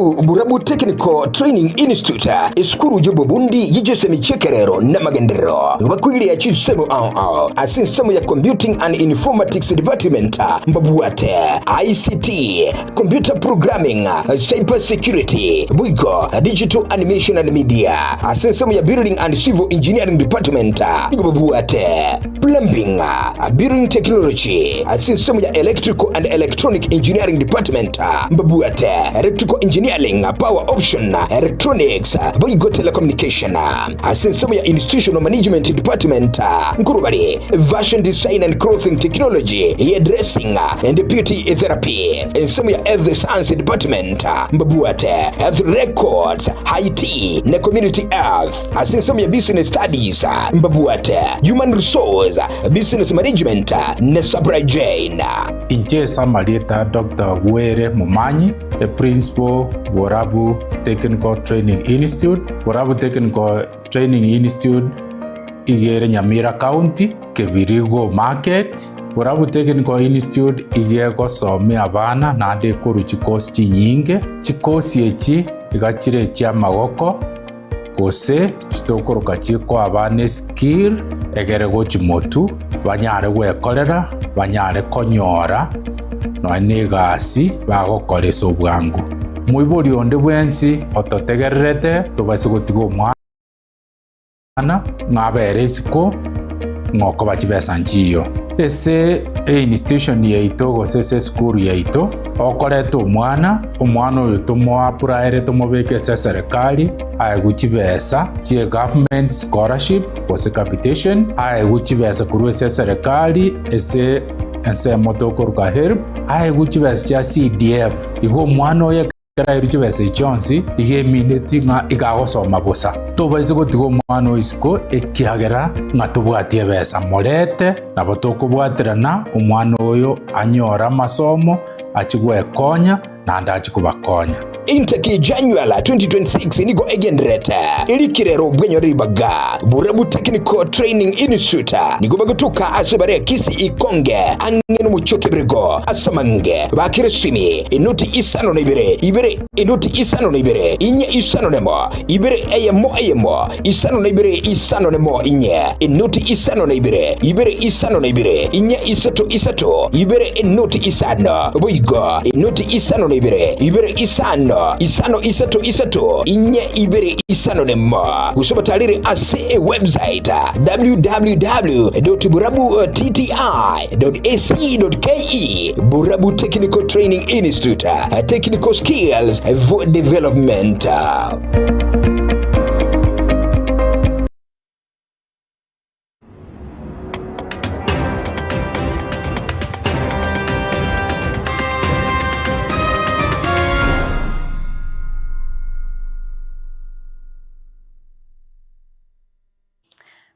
Burabu Burabu Technical Training Institute, esukuru y'obobundi ye chisemi chi'ekerero na amagenderero. Nigo bakoiria chinsemo ao ao ase ensemo ya Computing and Informatics Department, mbabwate ICT, Computer Programming, Cyber Security, boigo Digital Animation and Media. Ase ensemo ya Building and Civil Engineering Department nigo babwate Plumbing, Building Technology. Ase ensemo ya Electrical and Electronic Engineering Department mbabwate Electrical Engineering, Power Option, Electronics, boigo Telecommunication. Ase ensemo ya Institutional Management Department nkorwa bare Fashion Design and Clothing Technology, Hairdressing and Beauty Therapy. Ensemo ya Health Science Department mbabwate Health Records, IT na Community Health. Ase ensemo ya Business Studies mbabwate Human Resource, Business Management na Supply Chain. Inche ase amarieta Doctor Gwere Momanyi, e Principal Borabu Technical Training Institute. Borabu Technical Training Institute iga ere Nyamira County, Kebirigo Market. Borabu Technical Institute iga egosomia abana naende ekorwa chikosi chinyinge. Chikosi echi iga chire echiamagoko gose chitokoroka chikoa abana eskill egere gochi motu banyare gwekorera, banyare konyora nonya na egasi bagokora ase obwango. Moibori onde bwensi ototegererete tobaise gotiga omwana ng'a abere isiko ng'a okoba chibesa nchiyo. Ase einstitution yaito gose ase esukuru yaito, okoreta omwana, omwana oyo tomoapuraere tomobeke ase eserekari aegwe chibesa chie government scholarship gose capitation, aegwe chibesa korwa ase eserekari ase ensemo tokoruka HELB, aegwe chibesa chia CDF. Igo omwana oyo ekero airwe chibesa echi chionsi, iga emineti ng'a iga agosoma bosa. Tobaise gotiga omwana oyo isiko ekiagera ng'a tobwati ebesa. Morete, nabo tokobwaterana omwana oyo anyore amasomo, achie gwekonya, naende achie kobakonya. Intake January 2026 nigo egendererete erikire bw'enyoro ribaga. Borabu Technical Training Institute nigo bagotoka ase bare Kisii Ikonge ang'e nomochie o Kebirigo ase amange bakire esimi enoti isano na ibere ibere enoti isano na ibere inye isano nemo ibere eyemo eyemo isano na ibere isano nemo inye enoti isano na ibere ibere isano na ibere inye isato isato ibere enoti isano boigo enoti isano na ibere ibere isano isano isato isato inye ibere isano nemo gose obatarere ase ewebsite www.burabuttti.ac.ke Burabu Technical Training Institute Technical Skills for Development.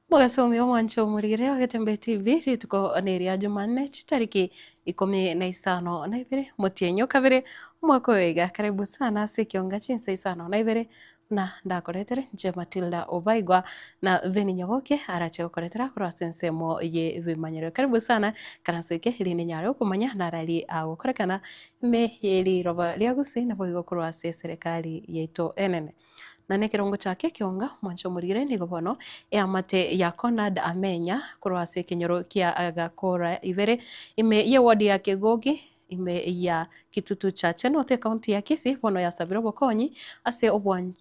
Mogasomi omwanche omorigere o Getembe TV rituko neria Jumanne chitariki ikomi na isano na ibere omotienyi o kabere omwaka oyo iga. Karibu sana ase ekionga chinsa isano na ibere buna ndakoretere inche Matilda Obaigwa na Venny Nyaboke arache gokoretera korwa ase ensemo ye ebimanyero. Karibu sana ikaranso eke erinde nyare okomanya narari agokorekana ime ye riroba ria Gusii naboigo korwa ase eserekari yaito enene. Na nekerongo chake ekionga, omwanche omorigere nigo bono eamate ya Conard Amenya korwa ase ekenyoro kia Gakora ibere ime y'eward ya Kegogi ime ya Kitutu Chache North ecounty ya Kisii bono yasabire obokonyi ase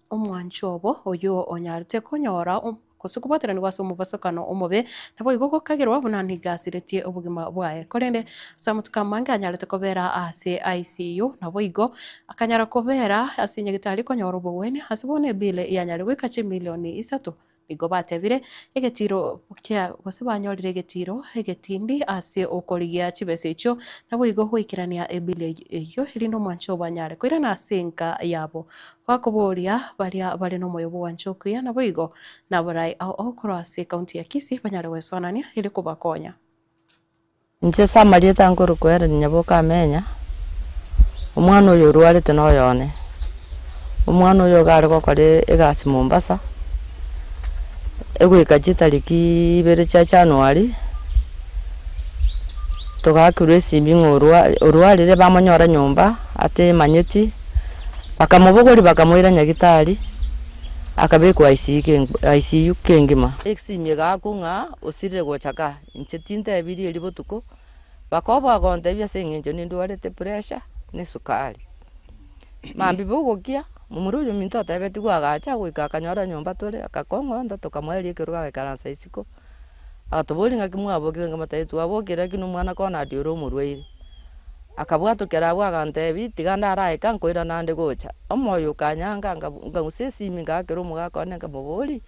omwancho obo oyio onyarete konyora gose kobwateranigwa ase omobasokano omobe, naboigo gokagerwa buna nigo asiretie obogima bwaye. Korende ase amatuko amange anyarete kobera ase ICU, naboigo akanyara kobera ase nyagetari konyora obogwenia, ase bono ebill yanyare goika chimilioni isato. Nigo batebire egetiro kia gose banyorire egetiro egetindi ase okorigia chibesa echio, naboigo goikerania ebill eyio erinde omwancho obo anyare koirana ase enka yabo. Bakoboria baria bare nomoyo bw'ogwancha okuya, naboigo nabarai ao ao korwa ase ekaunti ya Kisii banyare gwesoanania erio kobakonya. Inche ase amarieta nkorokwa Hellen Nyaboke Amenya, omwana oyo orwarete noyo one. Omwana oyo iga are gokora egasi Mombasa, egoika chitariki ibere chia January, togakerwa esimi ng'a orwarire bamonyora nyomba atemanyeti. Bakamobogoria bakamoira nyagitari, akabekwa ICU kengima. Esimi egaakwa ng'a osirire gocha ka, inche tintebirie erio botuko, bakoboa gontebia ase eng'encho nindwarete pressure na esukari. Mambia bogokia, momura oyo ominto otebetigwe agacha goika akanyora nyomba tore, akakong'onta tokamoeria ekerogo agaikaransa isiko, agatoboria ng'aki mwabokire nkamotebia twabokire lakini omwana Conrad ore omorwaire. Akabwatokera abwo agantebia, tiga ndaraika nkoirana ande gocha. Omoyo okanyanga nka nkagusa esimi ngaakera omogaka one nkamoboria,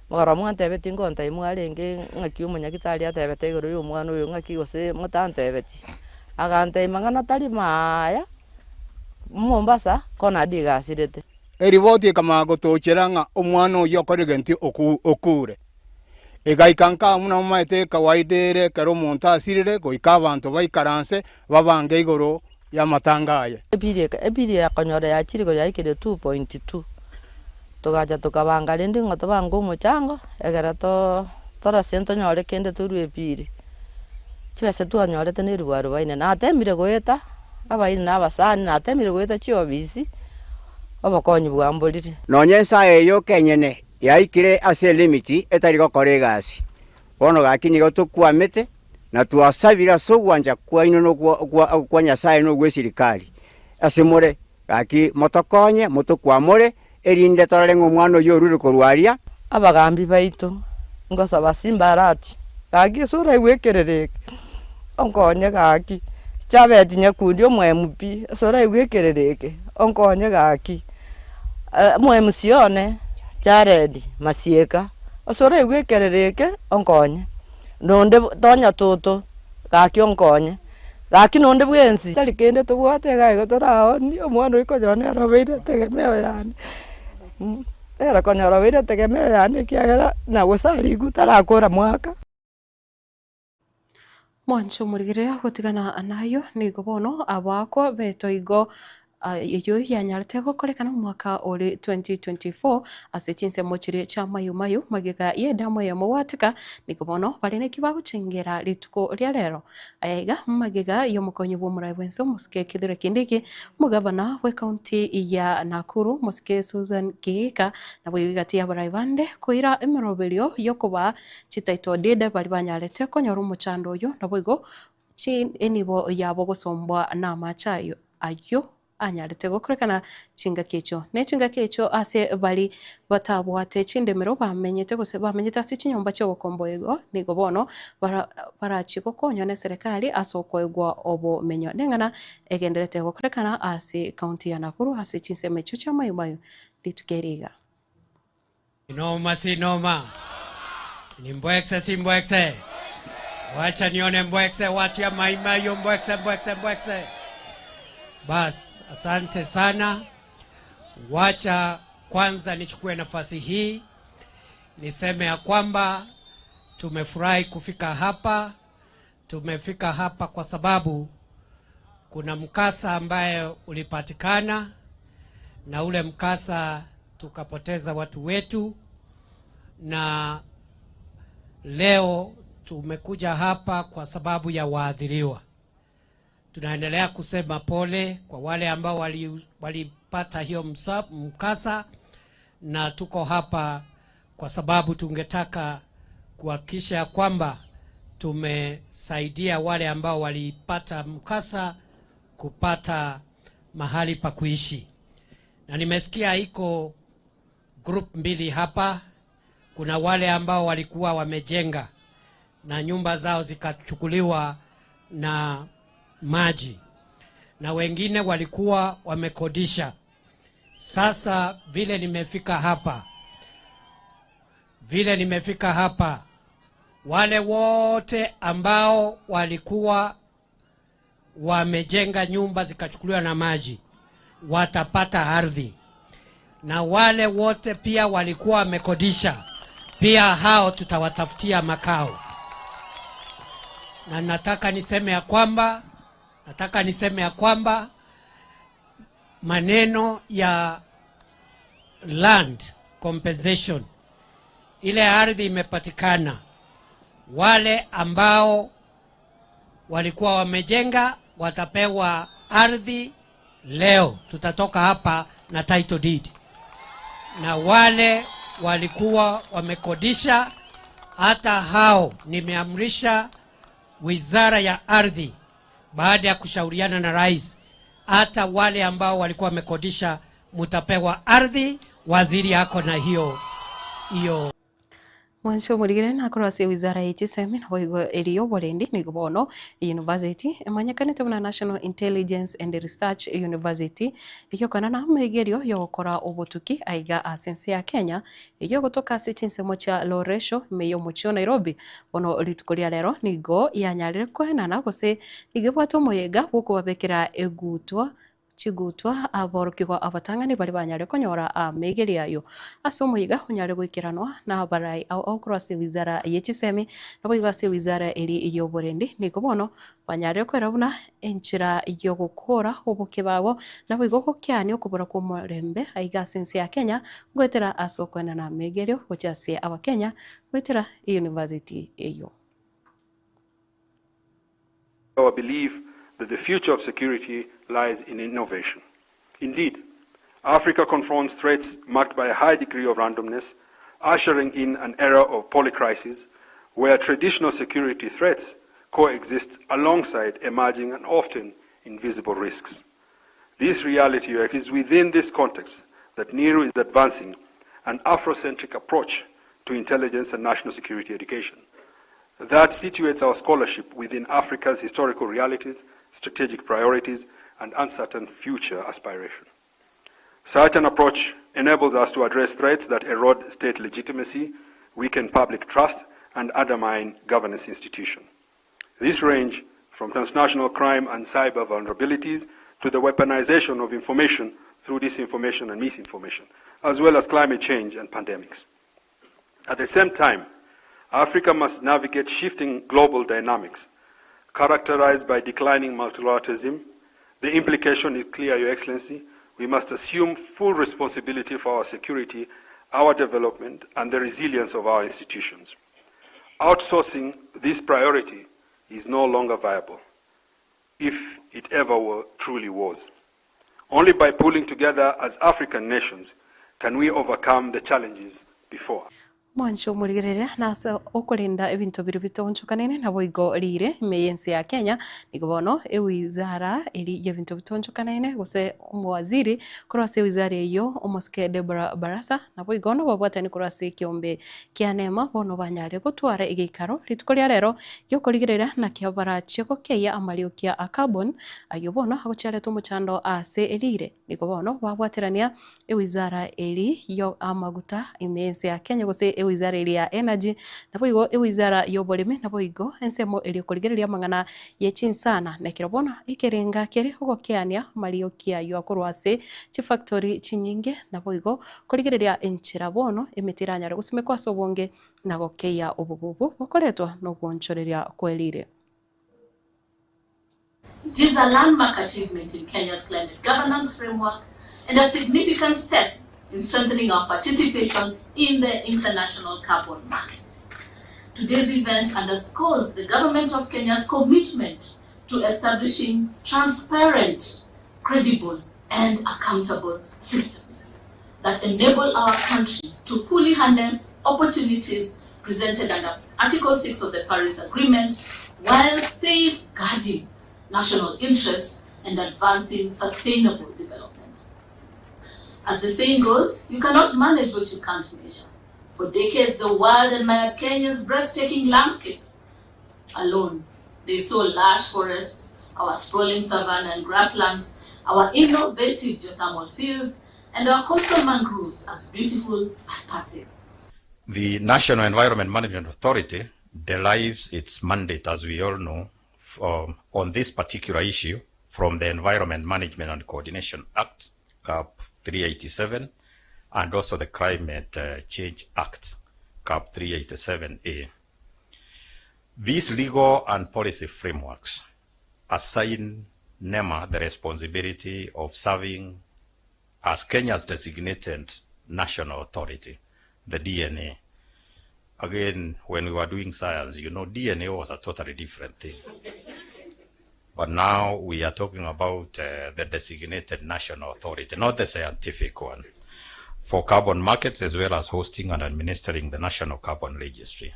mogoro mwantebetie ngontebi mwarenge ng'aki omonyagitari atebete igoro ya omwana oyo ng'aki gose motantebetie. Agantebia mang'ana tari maaya. Mombasa, Conrad iga asirete. Eriboti ekamanya gotochera ng'a omwana oyio okorire gento okure. Egaika nka buna momaete ekawaida ere ekero omonto asirire goika abanto baikaranse babange igoro y'amatanga aye. Ebiri yakonyora yachire igoro yaikire 2.2. Togacha tokabanga rende ng'a tobange omochango egere torose ntonyore kende torue ebiri. Chibesa twanyorete na eribu arubaini. Natemire goeta abairi na abasani, natemire goeta chiofisi, obokonyi bwamborire. Nonya ensa eye yoka enyene yaikire ase elimiti etari gokora egasi. Bono gaki nigo tokwamete na twasabire ase ogwancha kwaino na okwa Nyasae na ogw'esirikari ase more, Gaki motokonye, motokwamore, erinde torore ng'a omwana oyio orure korwa aria. Abagambi baito, ngosaba Simbarati, gaki ase oraigwe ekerero eke, onkonye gaki. Jabeti Nyakundi omo MP, ase oraigwe ekerero eke, onkonye gaki. Omo MC one, Jared Masieka, ase oraigwe ekerero eke, onkonye. Nonde Tonya Toto, gaki onkonye. Gaki nonde bwensi tari kende tobwate iga igo toraoonie, omwana oyio konyora nere obeire etegemeo yane, nere konyora obeire etegemeo yane ekiagera na gose arikwe tarakora mwaka. Mwanche omorigereria gotigana nayo, nigo bono abaakwa betoigo Eyio yanyarete gokorekana omwaka ore 2024 ase chinsemo chiria chia Mayu Mayu magega y'edamu eyemo gwateka, nigo bono bare neki bagochengera rituko ria rero. Aya iga magega y'omokonyi bw'omorai bw'ense omosike Kithure Kindiki, omogabana bw'ecounty ya Nakuru omosike Susan Kihika naboigo egati y'abarai bande koira emeroberio y'okobaa chititle deed baria banyarete konyora omochando oyio naboigo Enibo yabo gosombwa namache ayio ayio anyarete gokorekana chingaki echio. Ne chingaki echio ase bari batabwate chindemero bamenyete gose bamenyete ase chinyomba chi'ogokomboigwa nigo bono barachie gokonywa neserekari ase okoegwa obomenyo. Neng'ana egenderete gokorekana ase county ya Nakuru ase chinsemo echio chia Mayu Mayu rituko eri iga. Noma si noma. Ni mbwekse si mbwekse. Wacha nione mbwekse, watu ya Mai Mahiu mbwekse mbwekse mbwekse. Bas, asante sana. Wacha kwanza nichukue nafasi hii niseme ya kwamba tumefurahi kufika hapa. Tumefika hapa kwa sababu kuna mkasa ambaye ulipatikana na ule mkasa tukapoteza watu wetu, na leo tumekuja hapa kwa sababu ya waathiriwa. Tunaendelea kusema pole kwa wale ambao walipata hiyo mkasa, na tuko hapa kwa sababu tungetaka kuhakikisha kwamba tumesaidia wale ambao walipata mkasa kupata mahali pa kuishi. Na nimesikia iko group mbili hapa. Kuna wale ambao walikuwa wamejenga na nyumba zao zikachukuliwa na maji, na wengine walikuwa wamekodisha. Sasa vile nimefika hapa, wale wote ambao walikuwa wamejenga nyumba zikachukuliwa na maji watapata ardhi, na wale wote pia walikuwa wamekodisha pia hao tutawatafutia makao. Na nataka niseme ya kwamba maneno ya land compensation, ile ardhi imepatikana, wale ambao walikuwa wamejenga watapewa ardhi leo. Tutatoka hapa na title deed, na wale walikuwa wamekodisha, hata hao nimeamrisha wizara ya ardhi, baada ya kushauriana na rais, hata wale ambao walikuwa wamekodisha mutapewa ardhi. Waziri ako na hiyo hiyo. Mwanche omorigere nakorwa ase ewizara ye chisemi naboigo eri y'oborendi nigo bono eyunivasiti emanyekanete buna National Intelligence and Research University eyokana na amaigerio yogokora obotuki aiga ase ense ya Kenya eyio egotoka ase chinsemo chia Loresho ime y'omochie o Nairobi bono rituko ria rero nigo yanyarire koenana gose nigo ebwate omoyega bw'okobabekera egutwa Chigutwa aborokigwa abatang'ani baria banyare konyora amaigerio ayio ase omoyega onyare goikeranwa nabarai ao ao korwa ase ewizara ye chisemi, naboigo ase ewizara eria y'oborendi. Nigo bono banyarire koera buna enchera y'ogokora obokebago, naboigo gokeania okobora kw'omorembe aiga ase ense ya Kenya goetera ase okoenana amaigerio gochia ase abakenya goetera eyunivasiti eyio. Our belief that the future of security lies in innovation. Indeed, Africa confronts threats marked by a high degree of randomness, ushering in an era of polycrisis where traditional security threats coexist alongside emerging and often invisible risks. This reality is within this context that NIRU is advancing an Afrocentric approach to intelligence and national security education that situates our scholarship within Africa's historical realities, strategic priorities, and uncertain future aspiration. Such an approach enables us to address threats that erode state legitimacy, weaken public trust, and undermine governance institutions. This range from transnational crime and cyber vulnerabilities to the weaponization of information through disinformation and misinformation, as well as climate change and pandemics. At the same time, Africa must navigate shifting global dynamics characterized by declining multilateralism. The implication is clear, Your Excellency. We must assume full responsibility for our security, our development, and the resilience of our institutions. Outsourcing this priority is no longer viable, if it ever were, truly was. Only by pulling together as African nations can we overcome the challenges before. Mwanche omorigereria na ase okorenda ebinto biria bitoonchokanene, naboigo riire ime y'ense ya Kenya, nigo bono ewizara eria y'ebinto bitoonchokanene gose omowaziri korwa ase ewizara eyio omosike Deborah Barasa naboigo nobabwatani korwa ase ekeombe kia Neema bono banyare gotwara egeikaro rituko ria rero giokorigereria naki barachie gokeyia amariokia a carbon ayio bono agochiareta omochando ase riire. Nigo bono babwaterania ewizara eri yo amaguta ime y'ense ya Kenya gose ewizara eri ya Energy, naboigo ewizara y'oboremi, naboigo ensemo eri okorigereria amang'ana ye chinsana. Na ekero bono ekerenga kere ogokeania amarioki ayio akorwa ase chifactory chinyinge, naboigo korigereria enchera bono emete eranyare gosimekwa ase obonge na gokeyia obobubu bokoretwa nogoonchoreria kwe rire. It is a landmark achievement in Kenya's climate governance framework and a significant step in strengthening our participation in the international carbon markets. Today's event underscores the government of Kenya's commitment to establishing transparent, credible, and accountable systems that enable our country to fully harness opportunities presented under Article 6 of the Paris Agreement while safeguarding national interests and advancing sustainable development. As the saying goes, you cannot manage what you can't measure. For decades, the world admired Kenya's breathtaking landscapes. Alone, they saw lush forests, our sprawling savanna and grasslands, our innovative geothermal fields, and our coastal mangroves as beautiful but passive. The National Environment Management Authority derives its mandate, as we all know, from, on this particular issue from the Environment Management and Coordination Act, CAP 387, and also the Climate Change Act, CAP 387A. These legal and policy frameworks assign NEMA the responsibility of serving as Kenya's designated national authority, the DNA. Again, when we were doing science, you know, DNA was a totally different thing. But now we are talking about uh, the designated national authority, not the scientific one, for carbon markets as well as hosting and administering the National Carbon Registry.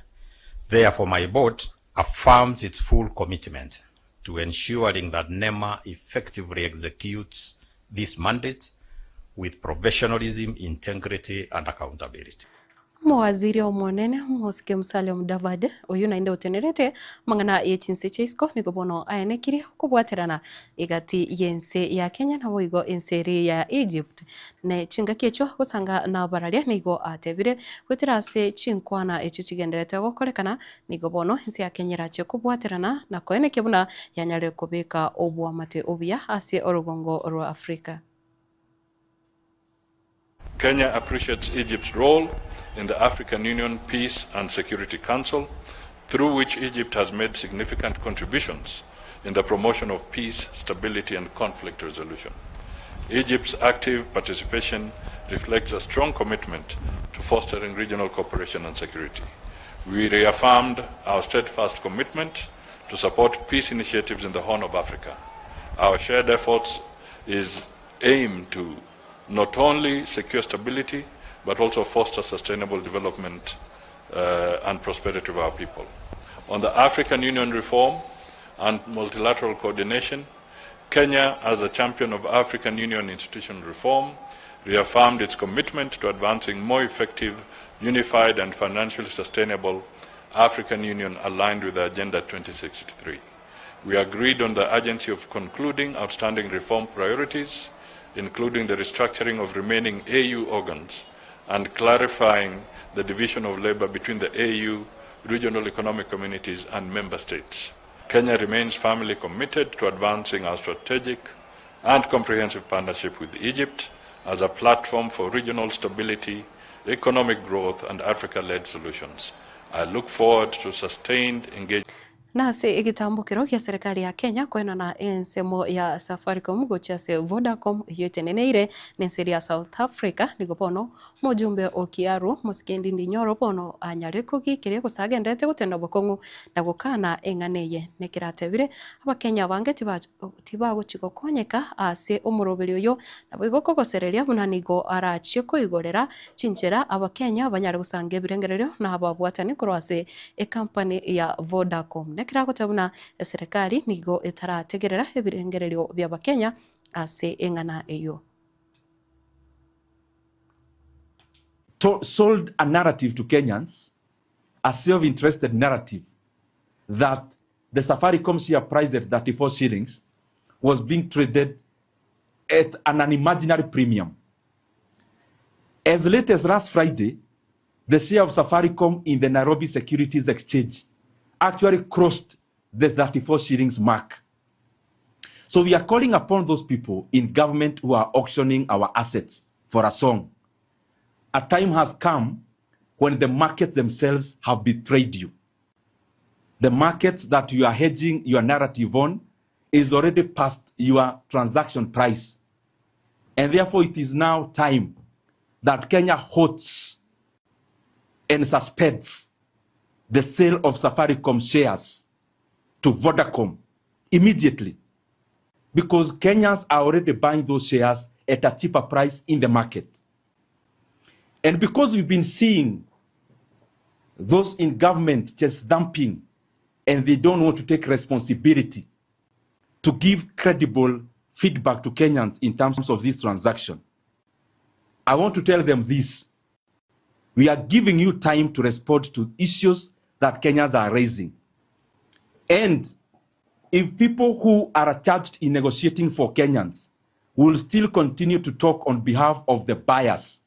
Therefore, my board affirms its full commitment to ensuring that NEMA effectively executes this mandate with professionalism, integrity, and accountability. Omowaziri omonene Omosike Musalia Mudavadi, oyio naende otenerete amang'ana ye chinse chia isiko, nigo bono aenekirie okobwaterana egati y'ense ya Kenya naboigo ense eria ya Egypt. Ne chingaki echio gosanga nabararia nigo atebire goetera ase chinkwana echio chigendererete gokorekana, nigo bono ense ya Kenya erachie kobwaterana na koenekia buna yanyarire kobeka oboamate obuya ase orogongo rwa Africa. Kenya appreciates Egypt's role in the African Union Peace and Security Council, through which Egypt has made significant contributions in the promotion of peace, stability, and conflict resolution. Egypt's active participation reflects a strong commitment to fostering regional cooperation and security. We reaffirmed our steadfast commitment to support peace initiatives in the Horn of Africa. Our shared efforts is aimed to not only secure stability, but also foster sustainable development uh, and prosperity of our people. On the African Union reform and multilateral coordination, Kenya, as a champion of African Union institutional reform, reaffirmed its commitment to advancing more effective, unified, and financially sustainable African Union aligned with the Agenda 2063. We agreed on the urgency of concluding outstanding reform priorities, including the restructuring of remaining AU organs and clarifying the division of labor between the AU, regional economic communities, and member states. Kenya remains firmly committed to advancing our strategic and comprehensive partnership with Egypt as a platform for regional stability, economic growth, and Africa led solutions. I look forward to sustained engagement. Na ase egetambokero gia serikali ya Kenya koenana ensemo ya Safaricom gochia ase Vodacom eyio eteneneire nense eria ya South Africa nigo bono omojumbe o Kiaru Mosike Ndindi Nyoro bono anyare kogiikeria gose agenderete gotenda obokong'u na gokana eng'ana eye. Nekero atebire abakenya abange tibagochi gokonyeka ase omoroberi oyo naboigo kogosereria buna nigo arachie koigorera chinchera abakenya banyare gosanga ebirengererio na ababwatani korwa ase ekampani ya Vodacom. Nekero agoteba buna eserekari nigo etarategerera ebirengererio bi'abakenya ase eng'ana eyio. Sold a narrative to Kenyans, a self-interested narrative that the Safaricom share price at 34 shillings was being traded at an unimaginary premium. As late as last Friday, the share of Safaricom in the Nairobi Securities Exchange actually crossed the 34 shillings mark. So we are calling upon those people in government who are auctioning our assets for a song. A time has come when the markets themselves have betrayed you. The markets that you are hedging your narrative on is already past your transaction price. And therefore, it is now time that Kenya halts and suspends the sale of Safaricom shares to Vodacom immediately, because Kenyans are already buying those shares at a cheaper price in the market. And because we've been seeing those in government just dumping and they don't want to take responsibility to give credible feedback to Kenyans in terms of this transaction, I want to tell them this. We are giving you time to respond to issues that Kenyans are raising. And if people who are charged in negotiating for Kenyans will still continue to talk on behalf of the buyers,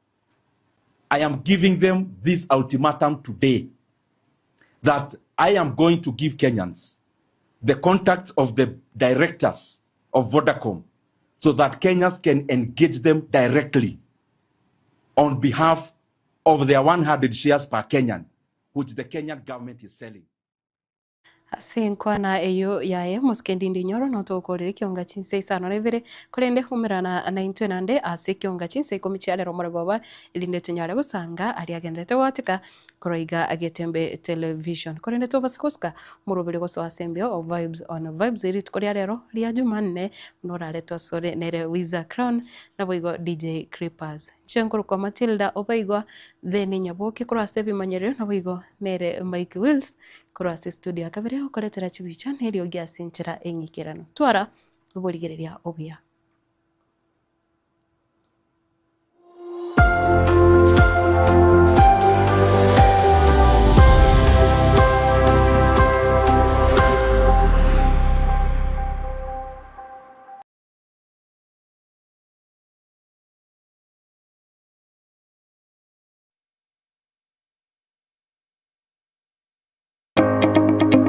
I am giving them this ultimatum today that I am going to give Kenyans the contacts of the directors of Vodacom so that Kenyans can engage them directly on behalf of their 100 shares per Kenyan, which the Kenyan government is selling. Ase enkwana eyio yaye, omosike Ndindi Nyoro notogokorera ekionga chinsa isano na ibere, korende umerana naintwe naende ase ekionga chinsa ikomi chia rero omorogoba, erinde tonyare gosanga aria agenderete goateka korwa iga Getembe Television. Korende tobase gosuka omoroberi gosoa ase embeo o Vibes on Vibes rituko ria rero ria Jumanne buna oraretwe asore nere Weezer Crown naboigo DJ Creepers. Inche nkorokwa Matilda Obaigwa Beni Nyaboke korwa ase ebimanyererio naboigo nere Mike Wills Korwa ase estudio ya kabere okoretera chibicha na eriogi ase enchera eng'ikeranu. Twara oborigereria obuya.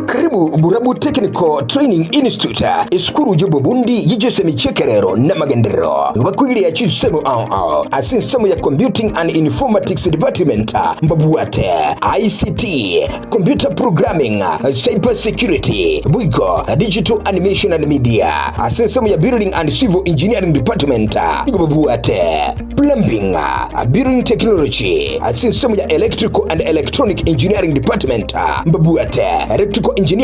Karibu Burabu Technical Training Institute, esukuru y'obobundi y'echisemi chi'ekerero n'amagenderero. Bakoiria chinsemo ao ao ase ensemo ya Computing and Informatics Department mbabwate ICT, Computer Programming, Cyber Security, boigo Digital Animation and Media. Ase ensemo ya Building and Civil Engineering Department nigo babwate Plumbing, Building Technology, ase ensemo ya Electrical and Electronic Engineering Department mbabwate Electrical Engineering,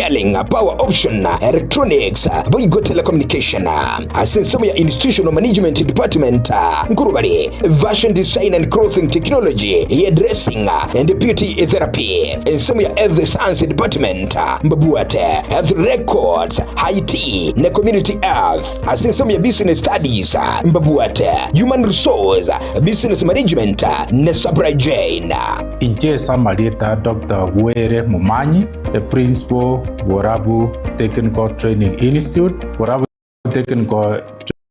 Power Option, Electronics, boigo Telecommunication. Ase ensemo ya Institutional Management Department nkorwa bare Fashion Design and Clothing Technology, Hairdressing and Beauty Therapy. Ensemo ya Health Science Department mbabwate Health Records, IT na Community Health. Ase ensemo ya Business Studies mbabwate Human Resource, Business Management na Supply Chain. Inche ase amarieta Doctor Gwere Momanyi, the Principal, Borabu Technical Training Institute. Borabu Technical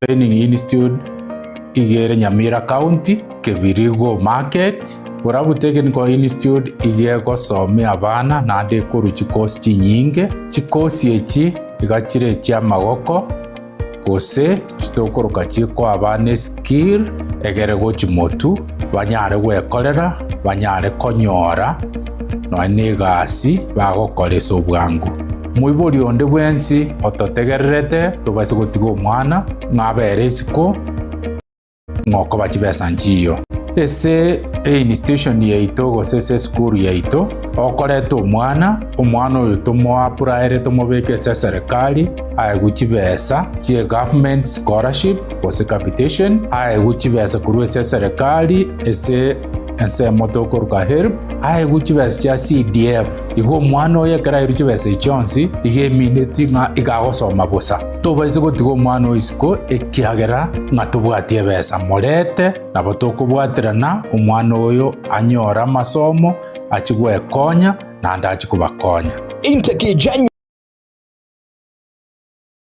Training Institute iga ere Nyamira County, Kebirigo Market. Borabu Technical Institute iga egosomia abana naende ekorwa chikosi chinyinge. Chikosi echi iga chire echiamagoko gose chitokoroka chikoa abana eskill egere gochi motu banyare gwekorera, banyare konyora nonya na egasi bagokora ase obwango. Moibori onde bwensi ototegererete tobaise gotiga omwana ng'a abere isiko ng'a okoba chibesa nchiyo. Ase einstitution yaito gose ase esukuru yaito, okoreta omwana, omwana oyo tomoapuraere tomobeke ase eserekari, aegwe chibesa chie government scholarship gose capitation, aegwe chibesa korwa ase eserekari ase ensemo tokoruka HELB, aegwe chibesa chia CDF. Igo omwana oyo ekero airwe chibesa echi chionsi, iga emineti ng'a iga agosoma bosa. Tobaise gotiga omwana oyo isiko, ekiagera ng'a tobwati ebesa. Morete, nabo tokobwaterana omwana oyo anyore amasomo, achie gwekonya, naende achie kobakonya. Intake January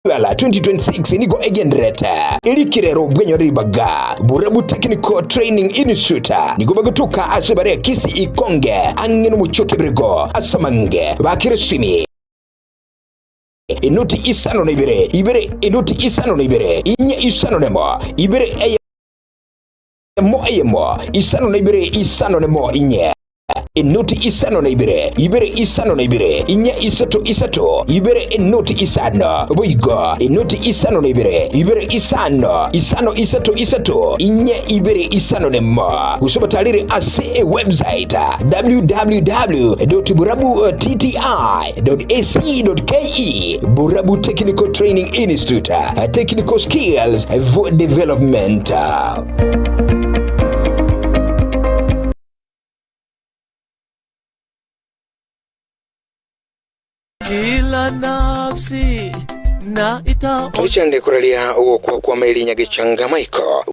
2026 nigo egendererete erikirero bw'enyore ribaga. Borabu Technical Training Institute nigo bagotoka ase bare Kisii Ikonge ang'e nomochie o Kebirigo ase amange bakire esimi enoti isano na ibere ibere enoti isano na ibere inye isano nemo ibere eyemo eyemo isano na ibere isano nemo inye. Enoti isano na ibere, ibere isano na ibere, inya isato isato, ibere enoti isano, boigo enoti isano na ibere, ibere isano, isano isato isato, inye ibere isano nemo. Gose obatarere ase ewebsite www.burabuttti.ac.ke. Burabu Technical Training Institute, Technical Skills for Development. Kila nafsi na ita Tochande koraria ogokwa kwa Mary Nyagichanga Michael.